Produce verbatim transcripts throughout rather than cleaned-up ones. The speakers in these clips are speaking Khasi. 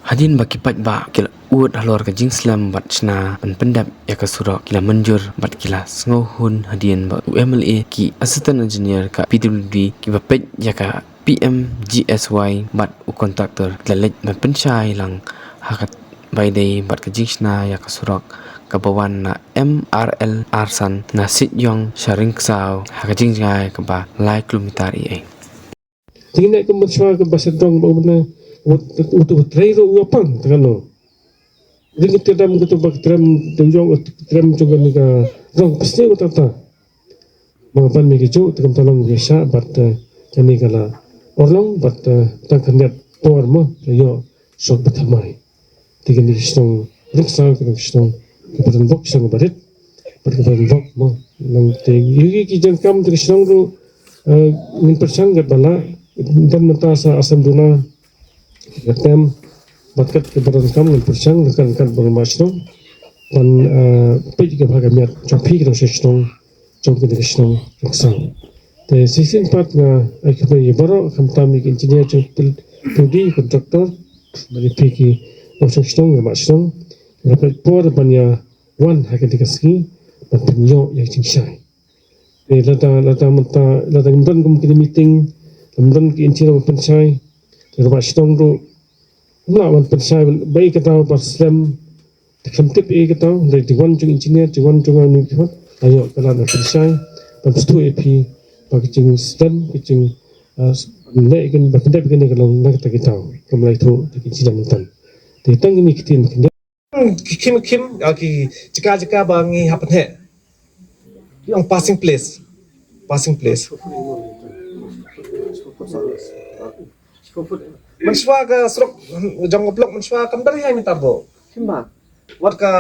Hadien ba ki paidbah ki la ud halor ka jingslem bad shna ban pyndep ïa ka surok, ki la mynjur bad ki la sngewhun hadien ba u M L A, ki assistant engineer ka P W D, ki ba peit ïa ka P M G S Y bad u contractor ki la leit ban pynshai lang ha ka bai dei bad ka jingshna ïa ka surok kaba wan na M R L ar san na Sitjong sha Ryngksaw ha ka jingjngai kaba lai kilometer ïa ei. Te ngi ne ka mynshuwa kaba sdang ba u mane, u, u, u, u trei ruh u pang, te kano. Dei ngi trei dam ka tu ba trei dam jong, trei jong kane ka rong pasti u tata. Ba ban mi ka ju, te kam ta long ya sha, bad, eh, kane ka la. Or long, bad, eh, tang khyndiat por mo, ïoh, sok ba thymmai. Te kane ka shnong Ryngksaw, kane ka shnong kaba don bok, shnong ba rit. Bad kaba don bok mo. Nang te ïa ki jingkam te ka shnong ruh, eh, ngin pyrshang kat ba lah. Don mynta sa asam duna ka tem. Bad kat kaba donkam ngin pyrshang, kat kat ba ma shnong. Ban, eh, peit kaba ka miat jong phi ka dong sha shnong. Jong kane ka shnong Ryngksaw. Te shisien pat nga ai khublei ïa baroh, khamtam ïa ki engineer jong P W D, contractor, bad ïa phi ki nongshong shnong, ïa ma shnong. Nga peit por ban ïa wan ha kane ka sngi ban pynïoh ïa ka jingshai. Te lada, lada mynta, lada ngim don kum kine meeting, ngim don ki engineer ban pynshai. Te ma shnong ruh Nga wan pynshai ba ïa kata ba slem. Te khlem tip ïa kata, dei jingwan jong engineer, jingwan jong ngi ki hot. Ayo, ka la na pynshai ban pynshai ïa phi ba ka jingslem, ka jing, ah, ne kan ba pyndep kane ka long na kata kita. Kam lai tho te ki engineer mynta. Te tang kine ki ktien kine. Ki khim khim, ah, ki jaka jaka ba ngi hap ne. Ki ong passing place. Passing place. Mynshuwa ka surok jong ka block mynshuwa kam da ri hai meter ruh. Wat ka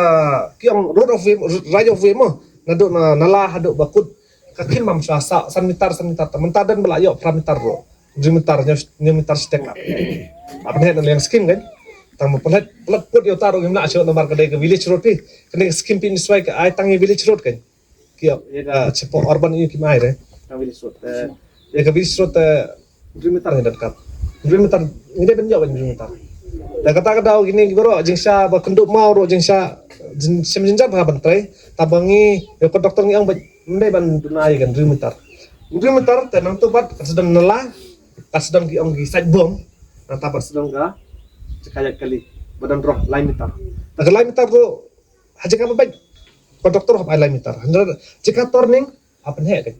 ki ong road of way, right of way mo. Naduh na nala haduh ba kut. Ka khim mynshuwa sa, san meter, san meter. Ta mynta dang ba la ïoh phra meter ruh. Hynriew meter, hynñiew, hynñiew meter stek. Hap ne na liang skim kan. Tang ba palat, palat put ïoh ta ruh ngim lah shuh namar ka dei ka village road phi. Kane ka skim phi mynshuwa ka ai tang ïa village road kan. Ki ïa, ah, shapoh urban ïa ki mai re. Ka village road, eh, ïa ka village road, eh, hynriew meter ngi dang kat. Hynriew meter, ngi dei ban ïoh ban hynriew meter. Te kata ka daw kine ki baroh, jingsha ba kynduh maw ruh, jingsha, jin-, shem jynjar ba ban trei. Tang ba ngi, ïa ka doctor ngi ong ba, ym dei ban duna ïa ka hynriew meter. Hynriew meter, te nangta pat, ka sdang nala, ka sdang ki ong ki side berm, nangta pat sdang ka, jaka ïaid kali, ba dang rong, lai meter. Te ka lai meter ruh, ha jaka ba beit, ka doctor hap ai lai meter. Hynrei jaka turning, hap ne kan.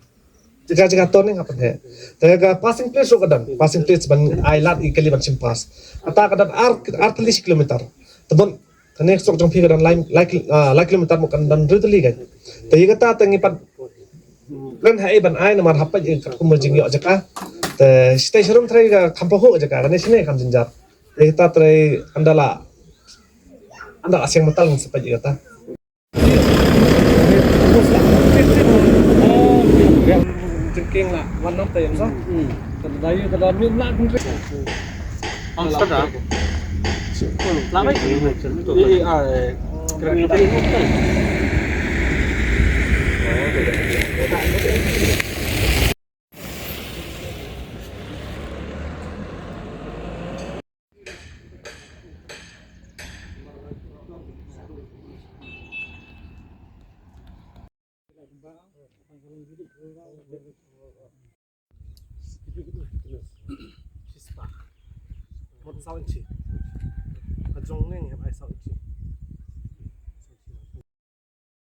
Jaka, jaka turning hap ne. Te ka passing place ruh ka don. Passing place ban ai lad ïa kali ban shim pass. Kata ka don ar, ar tylli shi kilometer. Te bun, kane ka surok jong phi ka don lai, lai kil-, ah, lai kilometer mo kan don hynriew tylli kan. Te ïa kata te ngi pat plan ha ei ban ai namar hap peit ïa ka kum jingïoh jaka. Te shatei sharum trei ka kham pahuh jaka. Kane shane kham jynjar. Ïa kata trei ynda la, ynda la siang matal ngi sa peit ïa kata. Jingkieng la wan nang te ïa sa. Hmm. Ka da ïa ka da min la kun. Ang sa da. La bai. Ïa, ïa, ah, eh. Chispa. Mut saw inchi. Ka jong neng hep ai saw inchi.